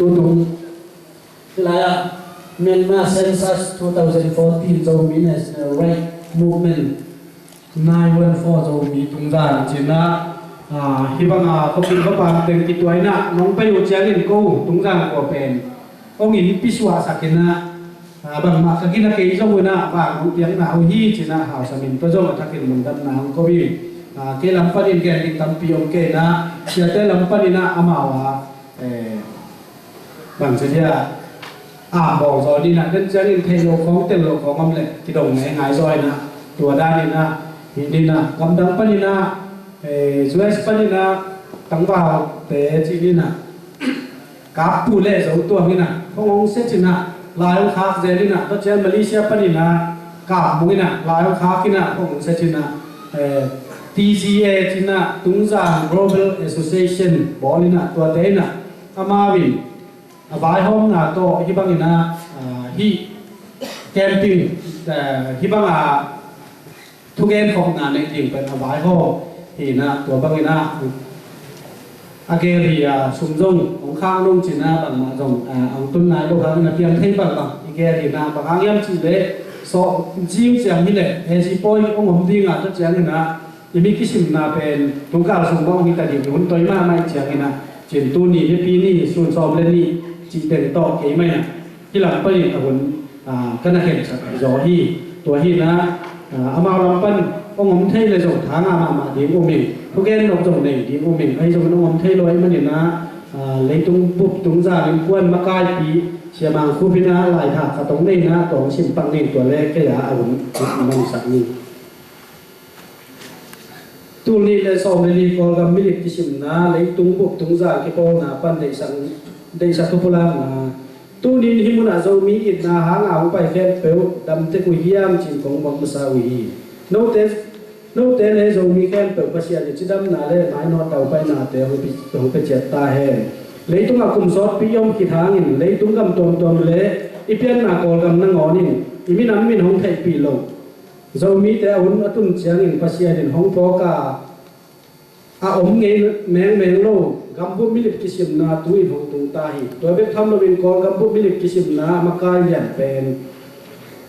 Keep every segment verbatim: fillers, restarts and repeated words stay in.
Tutung, tulai-ah Myanmar Census two thousand fourteen, Zomi National Right Movement, nine one four Zomi tungzang cinah, ah, hih banga khopin khopa teng kituainah nong pai uh ciangin ko tungzang kua pen hong in pisuahsak inah, ah, bangmah ka gina kei zong unah vang hong piakna uh hi cinah hausa min tua zong a thakin lungdamna hong ko hi. Ah, kei lam panin gen ding tampi om kei inah siate lam paninah amau a, eh, bangci dia a bawng zaw dinah den ciangin thei lo khawng tel lo khawng om leh kidong ngai ngai zaw inah tua daninah hi dinah gamdang paninah, eh, U S paninah tangvalte ci dinah kap pu le zo tuang inah hong hong sia cinah lai hong khak zel inah tua cian Malaysia paninah kap mung inah lai hong khak inah hong hong sia cinah, eh, T G A cinah Tungzang Global Association bawl inah tuate inah amau in a vaihawmna tawh hih bangin ah, ah, hih camping, ah, hih banga thugen khopna neih ding pen a vaihawm hi inah tua bangin ah a gel hi a sum zong hong khang nung cinah bangmah zong, ah, hong tun nai lo hangin a piang thei bangbang i gel hi inah bang hang hiam cih leh sawh zing ciang hi leh A G pawi hong om ding a tua ciangin ah i mi kisimna pen tungkal sung bang hong hi ta ding i hun toi mahmah i ciangin ah cin tuni nipi ni sun sawm le nih cih teng tawh kei mah inah hih lam panin a hun, ah, ka na khensak zaw hi. Tua hi inah, ah, amau lam pan hong om thei le zong tha ngah mahmah ding um ing thugen nop zong nei ding um ing ahi zongin hong om thei lo ahih manin ah, ah, leitung bup tungzang innkuan makaipi Sia Mang Khup inah laithak khat hong nei inah tua hong sim pak ning tua le kei a a hun hong mansak ning. Tul nih le sawm le li Kawlgam milik kisimna leitung bup tungzang kipawlna pan deihsak, deihsak thupulakna. Tunin hih munah Zomi itna hanga hong pai khempeuh dam tek uh hiam cin kong mawk masa uh hi. Note, note le Zomi khempeuh Pasian in cidamna le mainawt taupainate hong pi-, hong pia ciat ta hen. Leitungah kum sawtpi i om khit hangin leitung gam tuamtuam le i pianna Kawlgam nangawnin i minam min hong theihpih loh Zomite a hun a tun ciangin Pasian in hong phawk a, a om ngei mengmeng lo gambup milik kisimna tu-in hong tung ta hi. Tua bek tham loin Kawl gambup milik kisimna makai lian pen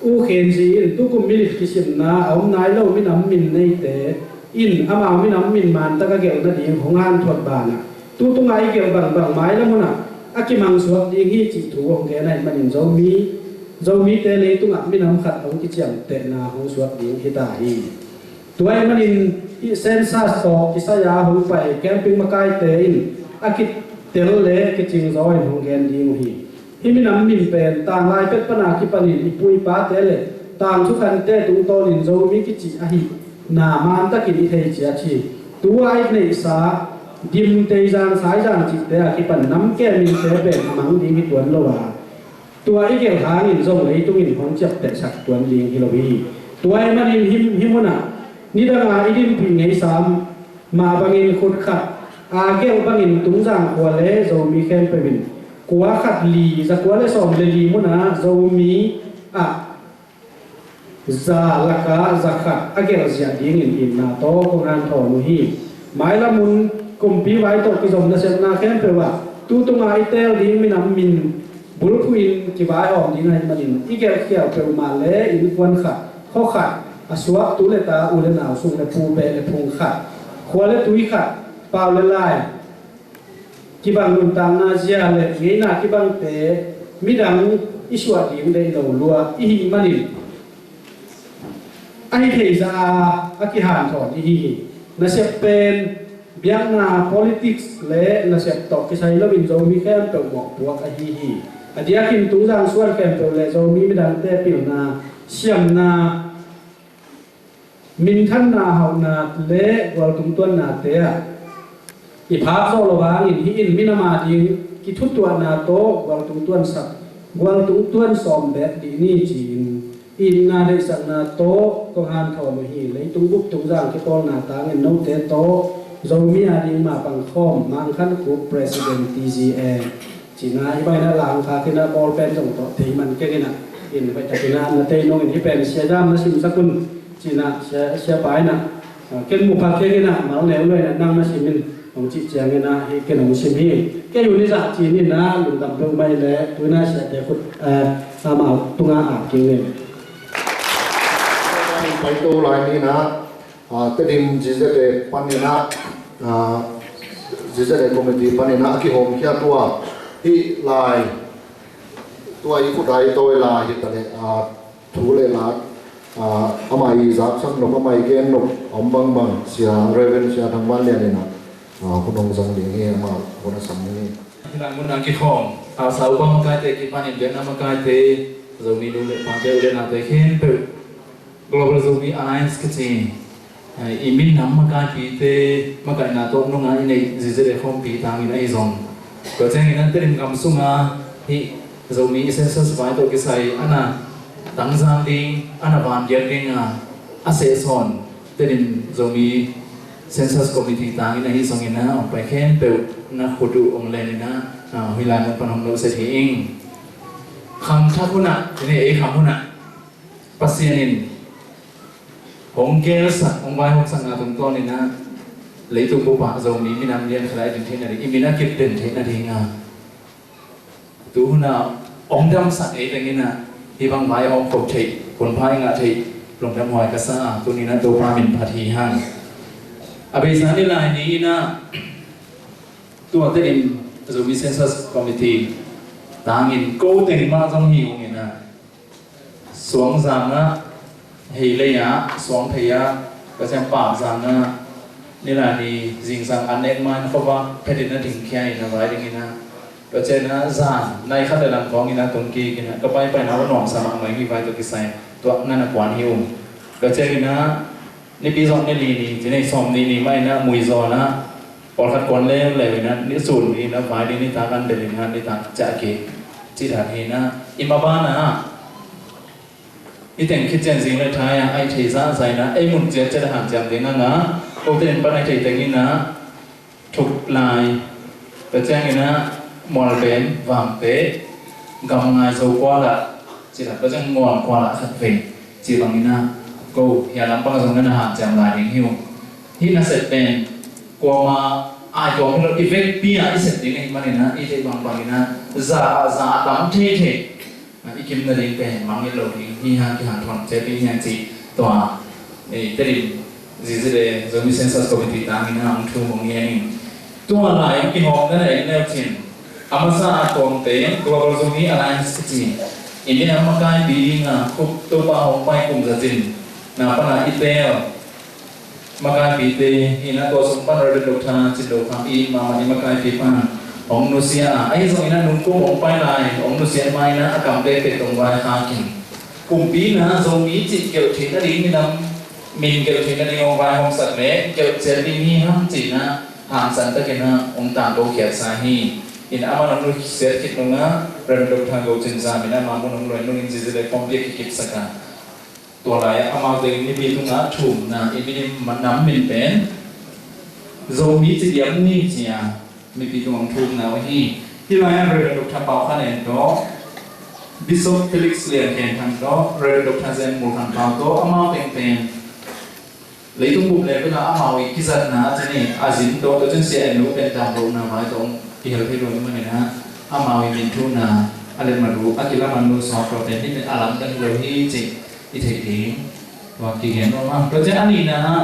U Khen Zi in tukum milik kisimna a om nai lo minam min neite in amau minam min mantak a gelh nading hong hanthuat banah tu tungah i gelh bangbang mailam hunah a kimangsuak ding hi cih thu hong gen ahih manin Zomi, Zomite leitungah minam khat hong kiciamtehna hong suak ding hi ta hi. Tua ahih manin hih census tawh kisai-a hong pai camping makaite in a kitel le kicing zaw in hong gen ding uh hi. Hih minam min pen tanglai pek pana kipanin i pu i pate le tangthu khante tungtawnin Zomi kici ahihna mantakin i thei ciat hi. Tua i neihsa Dim, Teizang, Saizang cihte a kipan namke minte pen a mang ding hi tuan lo a, tua i gelh hangin zong leitung in hong ciaptehsak tuan ding hi lo hi. Tua ahih manin hih, hih munah nidanga i dinpih ngeisam mah bangin khut khat a gelh bangin Tungzang khua le Zomi khempeuh in kua khat li, za kua le sawm le li munah Zomi ah za lakah za khat a gelh ziah dingin itna tawh kong hanthawn uh hi. Mailam hun kumpi vai tawh kizom nasepna khempeuh ah tu tunga i teel ding minam min bulphuhin kivaihawm ding ahih manin i gelhkhial peuhmah le innkuan khat, khua khat, a suaktu le ta, u le nau, sung le pu, beh le phung khat, khua le tui khat, pau le lai kibang nuntakna zia le ngeina kibangte midang i suah ding deih lo lua i hih manin a hi theih zah a kihanthawn i hi hi. Nasep pen biakna politics le nasep tawh kisai loin Zomi khempeuh mawhpuak ahi hi. A diakin Tungzang suan khempeuh le Zomi midangte pilna siamna minthanna hauhna le gualtung tuannate ah i phak zawh lo hangin hih in minam a ding kithutuahna tawh gualtung tuansak, gualtung tuan sawm bek dih ni ci-in itna deihsakna tawh kong hanthawn uh hi. Leitung bup Tungzang kipawlna tangin note tawh Zomi a ding mapang khawm Mang Khan Khup, President T G A. Cina i bangin a lang kha kina ball pen zong tawh thei man kei kina in hoih takina na tei nungin hi pen Sia Dam na simsak un cina Sia, Sia Pa ina, ah, ken mu pha kei kina mal neu lo ina nang na simin Hong cih ciangin ah hih ken hong sim hi. Kei un i zah cin in ah lungdam peuhmah hi leh tu in ah siate khut, eh, amau tungah ap kik ni. Pai to lai ni in ah, ah, Tedim Z Z A panin ah, ah, Z Z A committee panin ah a kihawmkhia tua hih lai, tua i khut ah i tawi lai hi ta leh, ah, thu le la, ah, amah i zaksak nop, amah i gen nop om bangbang Sia Reverend Sia Thang Van Lian in ah, ah, hun hong zang ding hi, amah hun a sam ding hi. Hih lai mun a kikhawm, ah, Hausa Upa makaite kipanin Vietnam makaite, Zomi nu le pate, u le nau te khempeuh, Global Zomi Alliance kici, eh, i minam makaipite makaihna tawh nunga i neih Z Z A khawmpi tangin ahi zong, tua ciangin ah Tedim gam sunga hih Zomi census vai tawh kisai a na tangzang ding, a na vangiat ding a, a sehsawn Tedim Zomi Census Committee tangin ahi zongin ah hong pai khempeuh na khut uh hong len in ah, ah, hih lai mun pan hong nuhset hi ing. Khang thak hun ah, tuni ei khang hun ah Pasian in hong gelsak, hong vaihawmsak na tungtawn in ah leitung bup ah Zomi minam lian khat a i din theihna ding, i min a kip den theihna ding a, tu hun ah hong damsak ei teng in ah hih bang vai hong khop theih, hun pha i ngah theih lungdam huai ka sa a, tuni in ah Topa min phat hi hang. A beisa ni lai ni in ah tua Tedim Zomi Census Committee tangin ko teng mah zong hi ung in ah, Suangzang ah, Heilei ah, Suangphei ah, tua ciang Pakzang ah, nilai ni zingzang an nek man khuavak phetin a dingkhia in a vai ding in a, tua ciang a zan nai khat le lam khawng in a tung kik in a, ka paipaina uh nuamsa mahmah hi, vai tawh kisai tua ngan a kuan hi uh. Tua ciang in a, Nipi zawh ni li ni, ci nei sawm ni ni mah in a, Muizawl ah pawlkhat kuan leuleu in a, ni sun ni in a, vai ding nitak an bel in a, nitak ciah kik cih dan hi in a, i maban ah i teng khit ciang zing le thai ah a i thei zahzah in a, ei mun ciat ciat a hanciam ding a ngah, kote in pan a i thei teng in a, Thuklai, tua ciangin a Mualben, Vangte, Gamngai, Zo kual ah, ci la, tua ciang Mual kual ah khat vei, ci bangin a, ko, hia lampang zong na na hanciam lai ding hi uh. Hih nasep pen kuama ai tuam hi lo, i vekpi ah i sep ding ahih manin a, i theih bangbangin a, za ah za a tam theithei. I kim nading pen mangngilh lo ding hi hang, kihanthawn ciat ding hi hang, ci tua, eh, Tedim Z Z A Zomi Census Committee tangin a hong thu hong ngen in. Tua lai hong kihawmna na en leu cin, a masa a tuamte Global Zomi Alliance kici, i minam makaipi ding a khup Topa hong pai kum za cin na pan a i teel makaipite hi in a, tua sung pan Reverend Doctor Cin Lo Kham i mahmah i makaipi pan hong nusia a, ahi zongin a nungkum hong pai lai hong nusiat ma in a, a kam bekbek tong vai kha khin. Kumpi in a Zomi cih gelh theih nading, minam min gelh theih nading hong vaihawmsak leh gelh ciat ding hi hang ci in a, hangsan takin a hong tangko khiatsa hi. In a, aman hong nusiat khit nung a Reverend Doctor Go Cin Zam in a, amah mun hong luan nungin Z Z A khawmpi a kikipsak a, tua lai-ah amau teng Nipi tungah thumna, i minim nam min pen Zomi ci diam ni ci-a Nipi tungah hong thumna uh hi. Hih lai-ah Reverend Doctor Pau Khan En tawh, Bishop Felix Lian Khen Thang tawh, Reverend Doctor Zen Mul Khan Pau tawh, amau teng pen leitung bup level ah amau i kizatna a ci ni, a zin tawh, tua ciang sia en lo pen tam lohna vai tawh i hel thei lo i manin a, amau i min thumna a letmat uh a kilaman lo suak tua pen hih pen a lamdang hi lo hi cih i theih ding tua kigen nuam a. Tua ciang a nihna ah,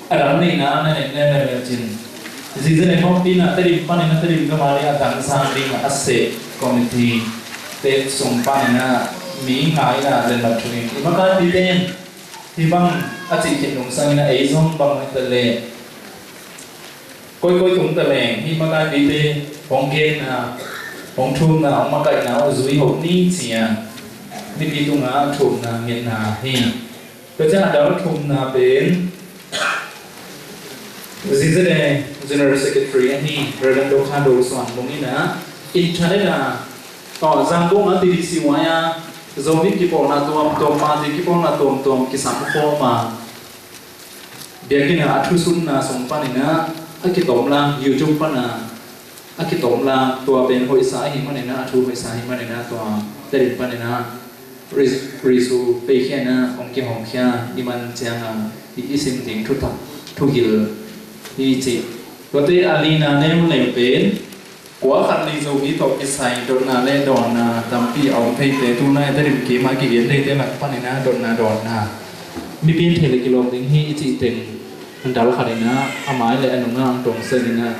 a dang nihna ah na en lel lel cin, Z Z A khawmpi in a Tedim panin a, Tedim gam a ding a tangzang ding a seh committee te sung panin a mi nga in a letmat thu in i makaipite in hih bang a cih khit nung sangin a, ei zong bang hi ta leh, koikoi tung ta leng, hih makaipite hong genna, hong thumna, hong makaihna uh zui hoh ni ci-a Nipi tungah thumna ngetna hi. Tua ciang a dang thumna pen Z Z A General Secretary ahi Reverend Doctor Do Suan Mung in a, internet ah, aw, Zangkong ah T D C Y ah Zomi kipawlna tuamtuam, party kipawlna tuamtuam kisam khawm a, biakinn ah a thusunna sung panin a, a kitomlang, YouTube pan a, a kitomlang, tua pen hoihsa ahih manin a, a thu hoihsa ahih manin a, tua Tedim panin a, ri-, risu peikhia in a hong kihawmkhia i man ciang a, i, i sim ding thutak, thuhilh hi cih Tuate a lina neu neu pen kua khat li Zomi tawh kisai dotna le dawnna tampi a om theite, tu nai Tedim kim a kigen theite lak panin ah dotna dawnna mipi in thei le kilawm ding hi i cih teng, dal khat in ah a mai le a nung ah hong tong sen in ah,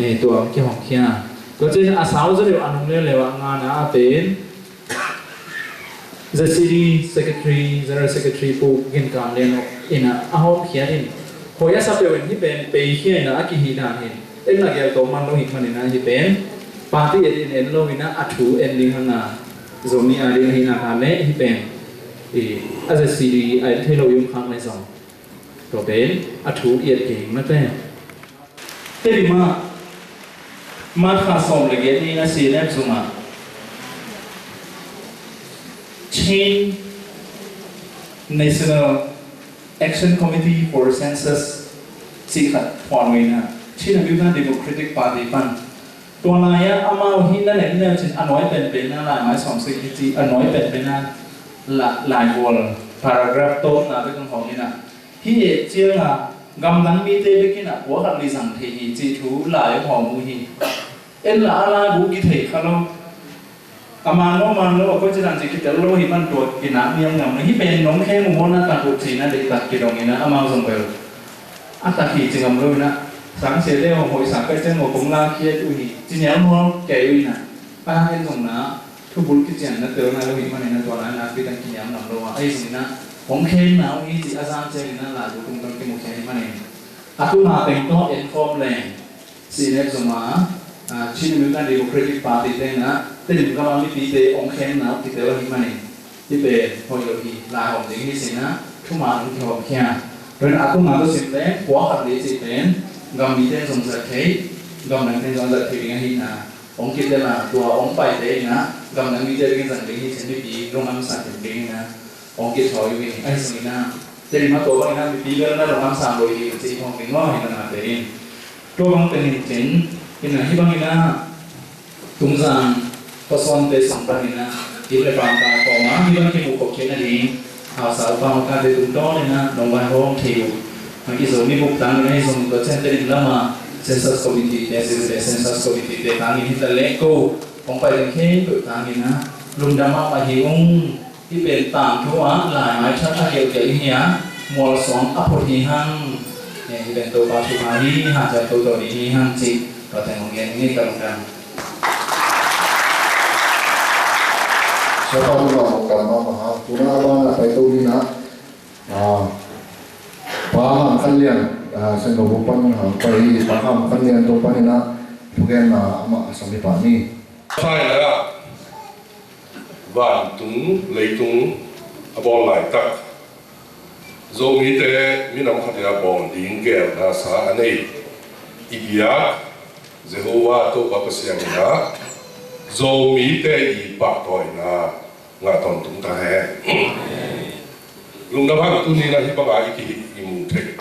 eh, tua hong kihong khia. Tua ciang a sau zaw deuh a nung leuleu ah ngana ah pen Z C D Secretary, General Secretary Pu Gin Kam Lian in ah a hawmkhia in, hoi a sa peuh in hih pen peikhia in ah a kihih dan hi in, en na gel tawh man lo hi manin ah hih pen party et in en lo in ah a thu en ding hang a, Zomi a ding ahih nak leh hih pen, i, a Z C D a en thei lo i um khak leh zong, tua pen a thu i et kei mate. Tedim ah March kha sawm le giat ni in ah C N F zumah Chin National Action Committee for Census cih khat phuan uh in ah, Chin American Democratic Party pan. Tua lai-ah amau hih na neih neu cin a nuai penpen ah, lai mai sawm sik hi ci a nuai penpen ah la-, lai gual paragraph tawpna bek hong hawm in ah, hih et ciang a gamdang mite bek in ah kua khat li zang thei hi cih thu lai hong hawm uh hi. En la a lai bu kithei kha lo. A man lo, man lo, a koi ci dan ci kitel lo hi man tua kinak niam ngam lo. Hih pen nong khen uh mawhna tak uh cihna deihtak kidong in ah amau zong bel a tak hi ci ngam lo in ah, sangsiate hong hoihsak kai ciang maw kong la khiat uh hi ci niam maw kei uh in ah, a en zong na thubul kician na tel nai lo hi manin ah tua na nakpi tak kiniam ngam lo a, ahi zong in ah hong khenna uh hi ci a zang ciang in ah laibu tungtawn kimukhia hi manin, a tuma teng tawh en khawm leng C N F zong a, ah, Chin American Democratic Party te in ah Tedim gam a mipite hong khenna uh kitel ahi manin, hih pen hoih lo hi, lai hawm ding hi ci in ah thuman hong kihawm khia. Tua in a tuma tawh sim leng kua khat li cih pen gam mite in zong zat thei, gam dangte in zong zat thei ding ahih nak hong kitel a, tua hong paite in ah gamdang mite bek in zang ding hi ci in mipi lungdam sa ding in ah hong kithawi uh hi. Ahi zong in ah Tedim ah tua bang in ah mipi bel na lungdam sa lo hi ci hong ding maw hi na ngate in. Tua bang pen hi cin in ah hih bang in ah Tungzang Pasonte sung pan in ah, inn le pang tang kawm a hih bang kimuh khop khin a ding hausa upa makaite tungtawn in ah nong vaihawm thei uh. Maki Zomi buk tang in ah hih zong tua ciang Tedim lam a Census Committee te, Civil Census Committee te tang in hih ta leh ko hong pai ding khempeuh tang in ah lungdam mahmah hi ung. Hih pen tangthu ah lai mai that a gelhgelh hi a, mualsuang a phut hi hang. Hih pen Topa thupha hi, hanciam toto ding hi hang cih tua teng hong gen hi ka lungdam. Siapa tu nak bukan mama ha. Tuna abang nak pai tu ni nak. Ah, Pa Ham Khan Lian, ah, Sen Tobu pan ha, pai Pa Ham Khan Lian tu pan ni nak. Bukan na ama sami pa ni. China vantung leitung a bawl laitak Zomite minam khatin a bawl ding geelna sa a nei i biak Jehovah Topa Pasian in ah Zomite i pahtawina ngah tawntung ta hen. Lungdam hang, tuni in ah hih banga i kihih i mu thei.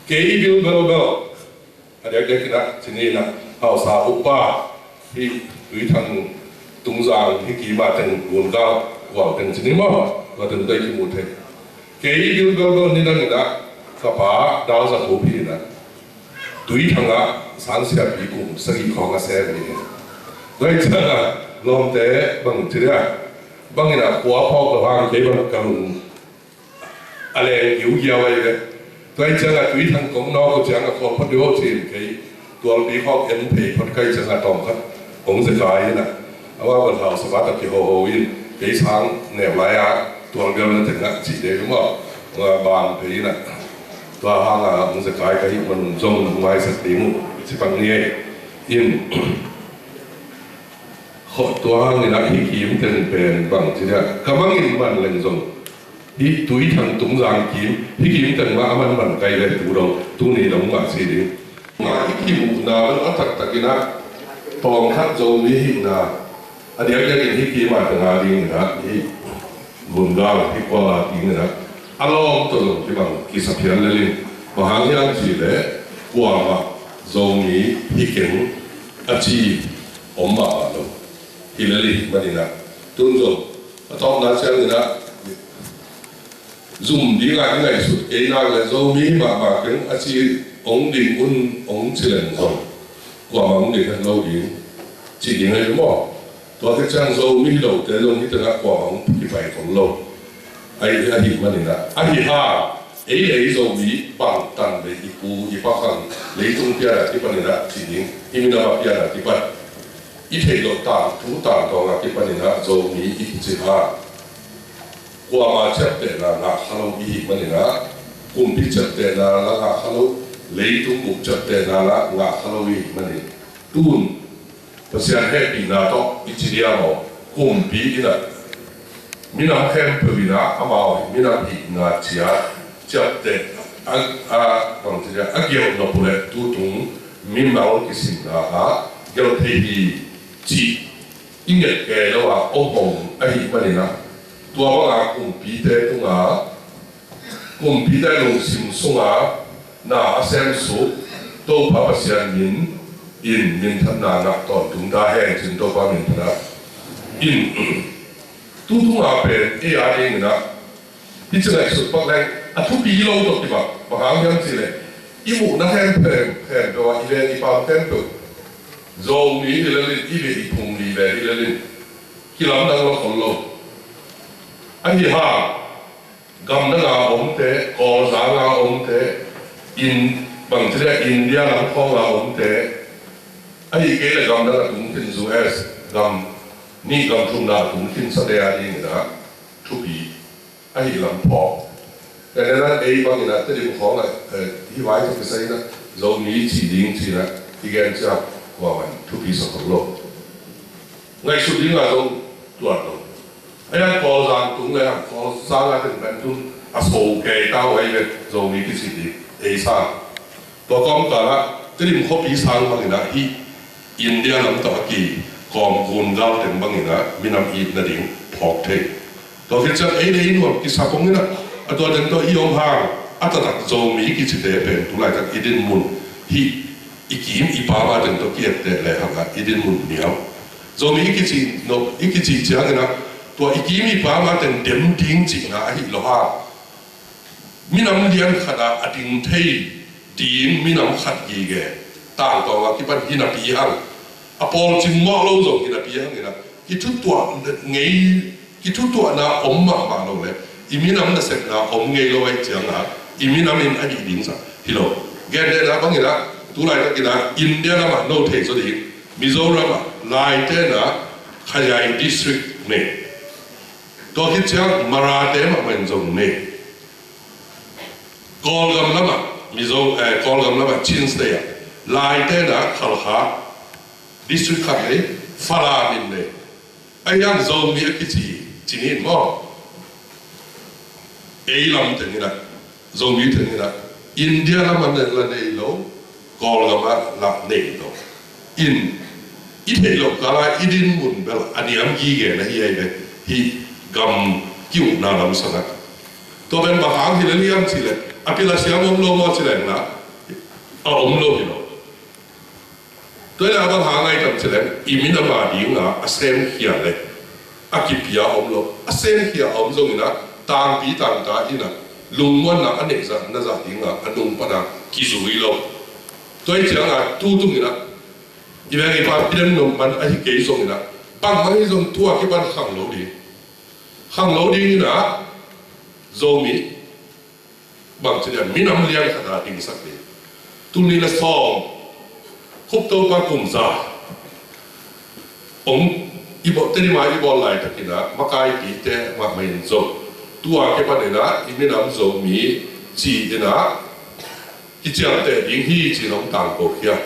Kei bilbelbel a diakdiak in ah, ci ni in ah, hausa upa hih Tuithang Tungzang hih kim a teng Gungal kual teng ci ni maw, tua teng tawh i kimu thei. Kei bilbelbel nidang in ah ka pa Dal Za Khup hi in ah, Tuithang ah sangsiapi kum sagih khawng a sem hi. Tua hi ciang a lawmte bang ci dia, bang in ah khua phawk lo hang kei bang ka lung a leng giugiau ahi ve. Tua hi ciang a Tuithang kong nawk uh ciang a khual phot deuh cin kei tualpi khawk en phei phot ka hih ciang a tawm khat hong zekai in ah, amau bel hausa bata kihoho in kei sang neu lai a tual bial na teng ah cih deuh maw, bang phei in ah, tua hang a hong zekai ka hih manun zong nong maisak ding uh ci pak ni ei. In tua hang in ah hih kim teng pen bang ci dia, ka mang in man leng zong hih Tuithang Tungzang kim, hih kim teng mah a man man kai ve, tu dong, tuni dong mah ci ding. Mah hih kimuhna bel a taktak in ah tawm khat Zomi hihna a diakdiak in hih kim a teng a ding in ah, hih Gungal hih kual a ding in ah a lawm tawh zong kibang kisa phial lel in, bang hang hiam cih leh kuamah Zomi hi keng a ci om mahmah lo. Hi lel hi manin ah, tun zong a tawpna ciangin ah zum dingah i ngaihsut kei nak leh Zomi mahmah keng a ci hong ding un hong ci leng zong kuamah hong ding het lo ding cih ding ahi maw? Tua khit ciang Zomi hi lote zong hih tengah kuamah hong kipai khol lo. Ahi, ahih maninah, ahi hang ei le ei Zomi bangtan le i pu i pa khang leitung pianah kipaninah cih ding, i minam a pianah kipan i theih loh tangthu tangtawngah kipaninah Zomi i kici hang kuama ciaptehna ngah kha lo i hih maninah, kumpi ciaptehna la ngah kha lo, leitung bup ciaptehna la ngah kha lo i hih manin, tun Pasian hehpihna tawh i ci diam aw, kumpi inah minam khempeuh inah amau minam hihna ciat ciapteh a, a, bangci dia a gelh nop uh leh tutung mimal kisimna ah gelh thei hi cih i nget kei lo ah om hong ahih maninah, tua banga kumpite tunga, kumpite lungsim sunga na a semsuk Topa Pasian min in minthanna ngah tawntung ta hen cin Topa minthanna in. Tutunga pen ei a dinginah i ci ngaihsut pak leng a thupi lo tawh kibang, bang hang hiam cihleh i muhna khempeuh, khempeuh ah i ven i pam khempeuh Zomi hi lelin, i ve i phung ni ve hi lelin kilamdang lo khol lo. Ahi hang gamdanga omte, Kawlzanga omte, in bangci dia India lamkhawnga omte, ahi kei le gamdanga tung khin U S gam nih gam thumna tung khin sate a dinginah thupi ahi lam phawk. Kei le ei banginah Tedim khawngah, eh, hi vai tawh kisai inah Zomi cih ding cinah i gen ciang kuaman thupi sa khol lo. Ngaihsut dingah zong tuat lo. Ahi hang Kawlzang tung le hang Kawlzang a teng pen tun a so kei ta uh ahi ve Zomi kici ding ei sang. Tua kawmkalah Tedim khuapi sang banginah hih India lam tawh a ki kawmkun gal teng banginah minam it nading phawk thei. Tua khit ciang ei le ei nuam kisa kong inah a tua teng tawh i om hang a taktak Zomi kicite pen tu laitak i dinmun hih i kim i pama teng tawh ki etteh le hangah i dinmun niam. Zomi i kici no, i kici cianginah tua i kim i pama teng dem ding cihna ahi lo hang minam lian khatah a ding thei ding minam khat gige tangtawngah kipan hinapi hang a pawlcing mawh lo zong hinapi hang inah kithutuah ngei, kithutuahna om mahmah lo le i minam nasepna om ngei lo ahi ciangah i minam in a hih ding sa hi lo. Gentehna banginah tu laitakinah India lamah no thei zaw ding Mizoramah Laitenah Khayai district nei. Tua khit ciang Marate mahmah in zong nei. Kawlgam lamah Mizo, eh, Kawlgam lamah Chin State ah Laitenah Khalkha district khat nei, Falam in nei. Ahi hang Zomi a kici cinin maw? Ei lam tenginah Zomi tenginah India lamah la nei lo, Kawlgamah la nei lo. In i theih loh kala i dinmun bel a niam gige na hi ahi ve. Hih gam ki-ukna lamsangah tua pen bang hang hi le liam cileh a pil a siam om lo maw cileh na a om lo hi lo. Tua ina bang hang ai tam cileh i minam a dinga a semkhia le a kipia om lo. A semkhia a om zonginah tangpi tangta inah lungmuanna a neihzah na zah dinga a nung pana kizui lo. Tua i cianga tutunginah i veng i pa pidem nop man ahi kei zonginah bangmang hi zong tua kipan khang lo ding. Khang lo dinginah Zomi bangci dia minam lian khata dingsak ding. Tul nih le sawm khup Topa kum za ong i bawl, Tedim a i bawl laitakinah makaipite mahmah in zong tua kipaninah i minam Zomi ci-inah kiciamteh ding hi ci-in hong tangko khia.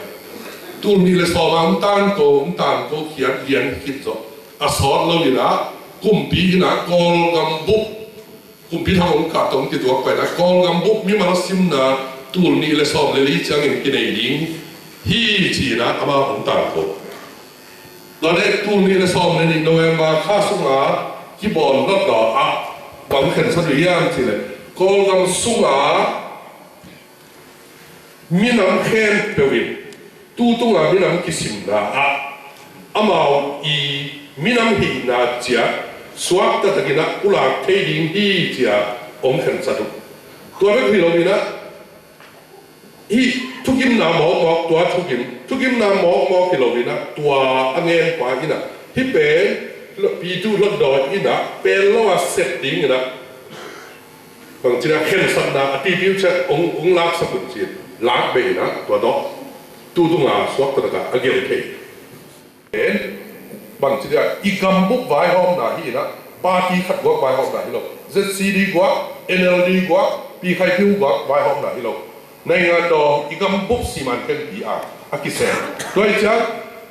Tul nih le sawm a hong tangko, hong tangko khiat lian khit zawh a sawt loinah kumpi inah Kawlgam bup kumpi thang hong kah tawh hong kituak painah Kawlgam bup mimal simna tul nih le sawm le li ciangin kinei ding hi ci-inah amah hong tangko. Tua le tul nih le sawm le nih November kha sunga kibawl lawtlaw ah bang khensat uh hiam cileh Kawlgam sunga minam khempeuh in tutunga minam kisimna ah amau i minam hihna ciat suakta takinah pulak thei ding hi cia om khensat uh. Tua bek hi loinah hih Thugimna mawkmawk tua thugim, thugimna mawkmawk hi lo in ah, tua a ngenpa in ah, hih pen P two Hlutdawi in ah pen lo a sep ding in ah, bangci in ah khensatna a tipi uh ciang hong, hong laksak un ci-in lak beh in ah, tua tawh tu tung a suakta tak a a gelh thei. Pen bangci in ah i gambup vaihawmna hi in ah, party khat guak vaihawmna hi lo. ZCD guak, NLD guak, Pi Khai Phiu guak vaihawmna hi lo. Naingan daw i gambup siman khenpi a a kisem. Tua hi ciang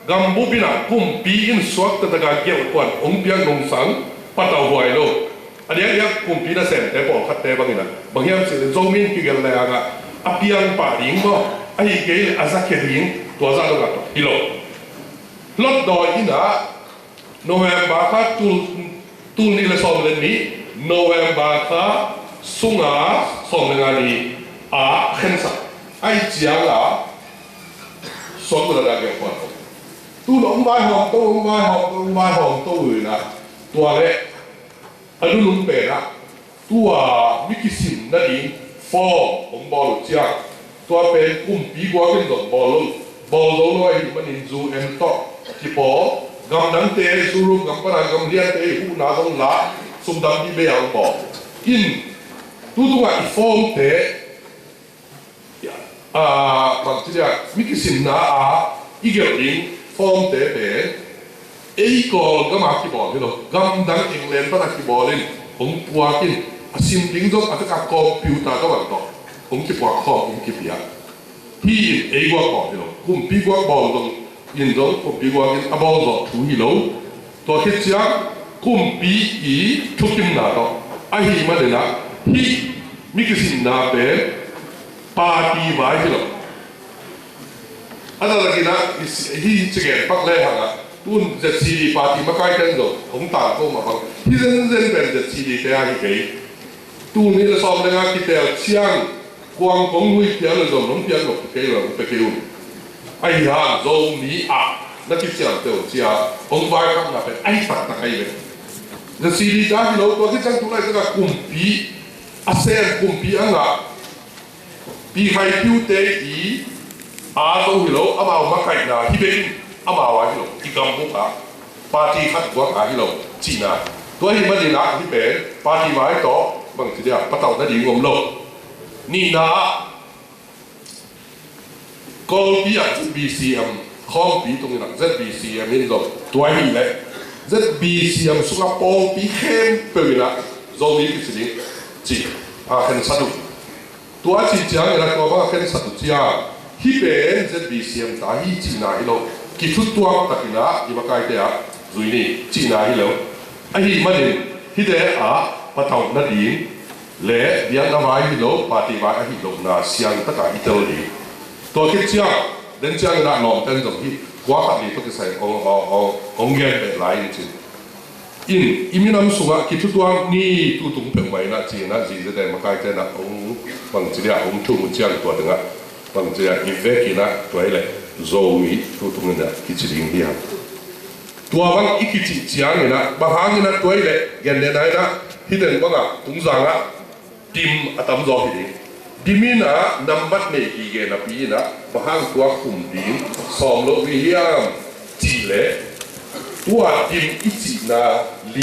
gambup in ah kumpi in suakta tak a gelhkuan hong piak nungsang patauhuai lo. A diakdiak kumpi nasemte pawlkhatte bang in ah, bang hiam cih leh Zomi in kigelh le hang ah a piang pah ding maw, ahih kei leh a zakhia ding, tua zah dong ah tawh hi lo. Hlutdawi in ah November kha tul, tul nih le sawm le nih, November kha sung a sawm le nga ni a khensat. Ahih ciang a suakta tak a gelhkuan. Tu in ah hong vaihawm to, hong vaihawm to, hong vaihawm to in ah, tua leh a nunung pen ah tua mi kisim nading form hong bawl uh ciang, tua pen kumpi guak in zong bawl lo, bawl zo lo ahih manin U N tawh kipawl, gamdangte, Europe gam pan a gam liante huhna zong la, sum tampi bei a hong bawl. In tu tung ah i formte, a, bangci in ah mi kisimna a i gelh ding formte pen ei Kawlgam a kibawl hi lo, gamdang England pan a kibawl in hong puak in, a sim ding zong a tak a computer tawh bang tawh hong kipuak khawm, hong kipia. Hih in ei guak bawl hi lo, kumpi guak bawl zong in zong, kumpi guak in a bawl zawh thu hi lo. Tua khit ciang kumpi i thukimna tawh ahih manin ah hih mi kisimna pen party vai hi lo. A taktak in ah hih ci gen pak le hang ah, tu in ZCD party makaite in zong hong tangko mah bang, hih zenzen pen ZCD te ahi kei. Tul nih le sawm le nga kitel ciang kuang kong lui piak le zong nong piak nop kei lo, hong pia kei un. Ahih hang Zomi ah na kiciamteh uh ci-a hong vaikhakna pen ahi taktak ahi ve. ZCD ta hi lo, tua khit ciang tu laitak a kumpi, a sem kumpi a ngah Pi Khai Phiu te i a zo hi lo, amau makaihna hi bek in, amau a hi lo, i gambup a, party khat guak a hi lo cihna. Tua ahih manin ah hih pen party vai tawh bangci in ah patauh nading om lo. Nihna ah Kawlpi ah ZBCM khawmpi tung in ah ZBCM in zong tua ahih leh ZBCM sungah pawlpi khempeuh in ah Zomi kici ding cih a khensat uh. Tua a cih ciangin ah tua bang a khensat uh ciang, hih pen ZBCM ta hi cihna hi lo, kithutuak takin ah i makaite ah zui ni cihna hi lo. Ahih manin hihte ah patauh nading le biakna vai hi lo, party vai ahi lohna siang taka i tel ding. Tua khit ciang, den ciangin ah lawmten zong hih kua khat ni tawh kisai hong, hong, hong, hong gen beh lai in cin. In, i minam sungah kithutuak ni tu tung peuhmah in ah ci-in ah Zi Zede makaite in ah hong bangci dia hong thum uh ciang tua tengah bangci dia i vekin ah tua hi leh Zomi tu tung in ah kici ding hi hang. Tua bang i kicih ciangin ah bang hangin ah tua hi leh gennena in ah hih teng bangah tungzangah dim a tamzaw hi ding. Dim in ah nambat nei gige napi in ah bang hang tua khum ding sawm lo hi hiam cih leh tua dim i cihna li